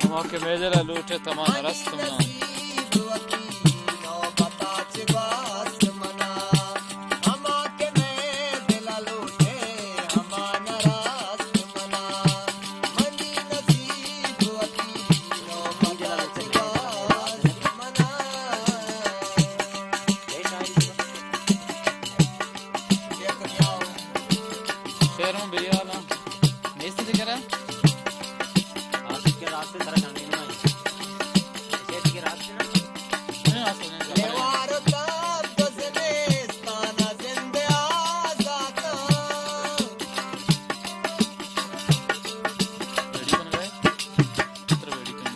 ہما کہ مئے دل ءَ لوٹ اِت، ہما نہ رست منا۔ شعر ہوں بے حال ہاں۔ نیست دگرا؟ آج کے راستے سارا جانے میں آئی۔ ایسے کے راستے نا۔ ہاں، آج کے لیوار تاب دزنے استانا زندے آزاتا۔ ریڈی بن گئے؟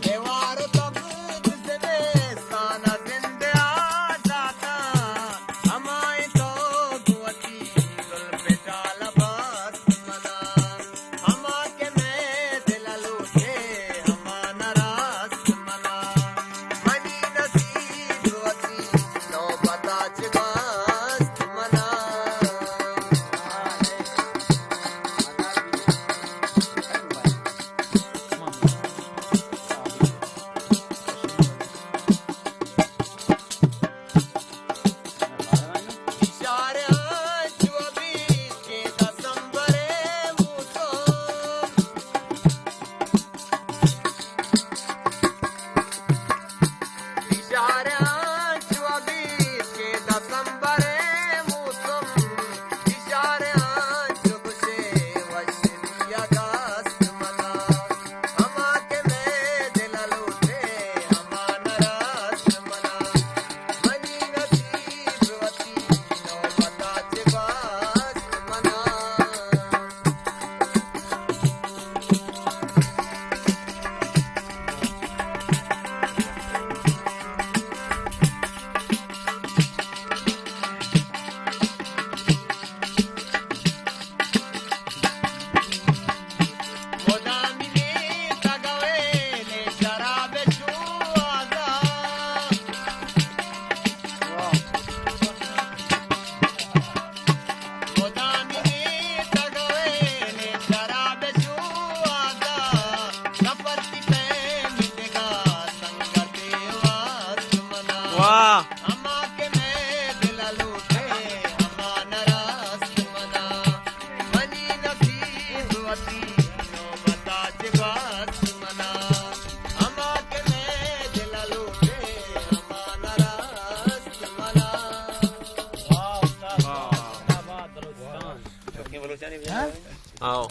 لیوار تب دزنے استانا زندے آزاتا۔ ہمائیں تو گوتی زلف ٹال بست منا۔ ہما کہ مئے دل ءَ لوٹے، ہما نہ رست منا۔ منی نصیب وتی نوبت ءَ چہ گوست منا۔ واہ۔ آؤ۔